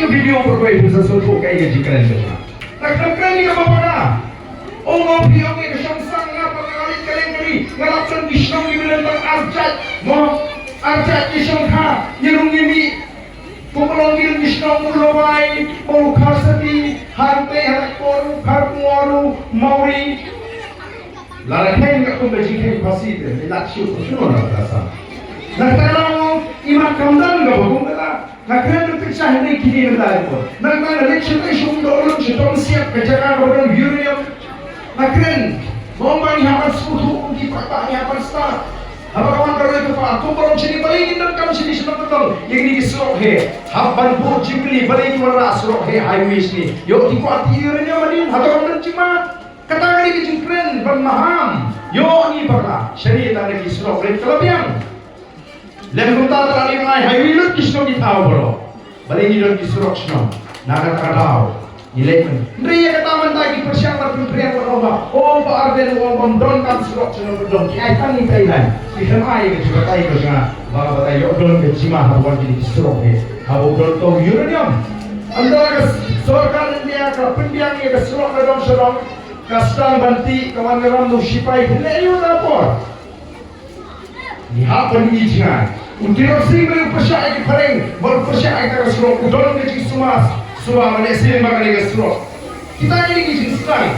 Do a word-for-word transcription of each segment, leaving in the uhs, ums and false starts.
Ka video por koi pisa so to kai ka jingkren ka jingkren. Na kren kren ni ka bapa ka. O ngo phi ong ka shong sang nga pa nga leit ka leng kali. Nga lap san ki shnong ki bilen tang ar jait. Mo ar jait ki shong kha. Ngi rung ngi mi. Ko ka long ki dang ki shnong u Lawai, u Kharsati, Hangte, Hanaikor, u Kharkongor, u Mawri. Lada kheiñ ka kum ka jingkheiñ phasi te, i lak shu ko shu na ka sa. Na ka long i mat kam dang ka ba kum ka la. Nga kren ruh pynshai hynrei kine mynta ïa pun. Nangta nga leit sha tei sha um doh lum sha Dong Siap ka jaka kaba don uranium. Nga kren. Ba ong ba ngi hap ban sngewthuh kum ki paidbah ngi hap ban stad. Haba ka wan ka roi ka par kum ba long shane balei ngin donkam shane sha Nongkyndong ïa kine ki surok hi. Hap ban bud jingkylli balei ki wanrah surok hi highway shane. Ïoh ki kwah ti uranium hadien hato kam don jingma. Kata ka dei ka jingkren ban maham. Ïoh ngi bakla shane tang da ki surok rit ka la biang. Lem kumta tang ngi ai highway lut ki shnong ki thaw baroh. Balei ngi don ki surok shnong na kata ka daw. Ngi leh mynta. Hynrei ïa kata mynta ki pyrshang ban pynpriang ban ong ba, o Bah Ardent u ong bym don kam surok shnong, don ki ai tang ngi tai lai. Ki khlem ai ka jingbatai ka jong nga ba ka batai ïoh don ka jingma haba wan kine ki surok hi. Haba u don ka uranium. Ynda ka sorkar India ka pynbiang ïa ka surok na dong sha dong, ka sdang ban tih, ka wan ka ram na u shipai, phin leh aïu na por? Ngi hap ban ïohi jngai. U Tirot Sing ba u pyrshah ïa ki phareng, ba u pyrshah ïa ka surok, u don ka jingsuma, suma ba lehse ba ka dei ka surok. Kita kine ki jingsdang.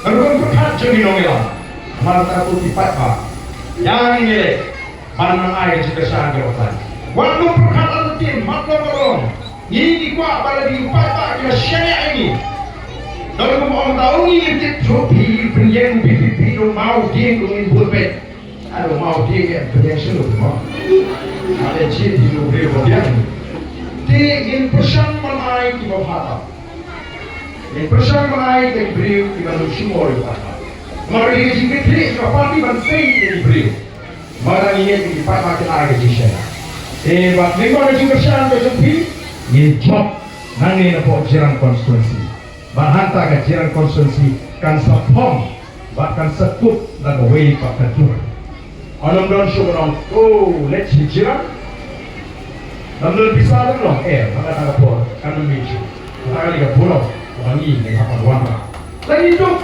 Ka rukom pyrkhat jong ki nongïalam. Namar kata ko ki paidbah, ïa ngi leh ban nang ai ka jingkyrshan ka batai. Wat nym pyrkhat artatien, mat long ba long. Ngi ngi kwah ba la ki paidbah ki la shaniah ïa ngi. Don kum ong ta ong ngi ngi tip jong phi pynïeng u V P P dong Mawdieng dong ngin bun peit. Ado Mawdieng ïa pynïeng shuh mo. Ade chi di lu briew ba biang. Te ngin pyrshang ban ai kiba bha tam. Ngin pyrshang ban ai ïa ki briew kiba lut shuh mo ïa ki paidbah. Namar ka dei ka jingkitkhlieh ka party ban sei ïa ki briew. Ba dang ïa ki paidbah kin ai ka jingshaniah. Te bad lyngba ka jingkyrshan ka jong phi, ngin jop nangne napoh Jirang constituency. Bad hangta ka Jirang constituency kan sa phong bad kan sa kup da kawei pat ka dur. Ym don shuh ban ong, oh, leit sha Jirang. Ym don pisa, ym don, eh, ba kata ka por kan ym mih shuh. Kata ka dei ka burom kaba ngi ngi hap ban wanrah. Lane duk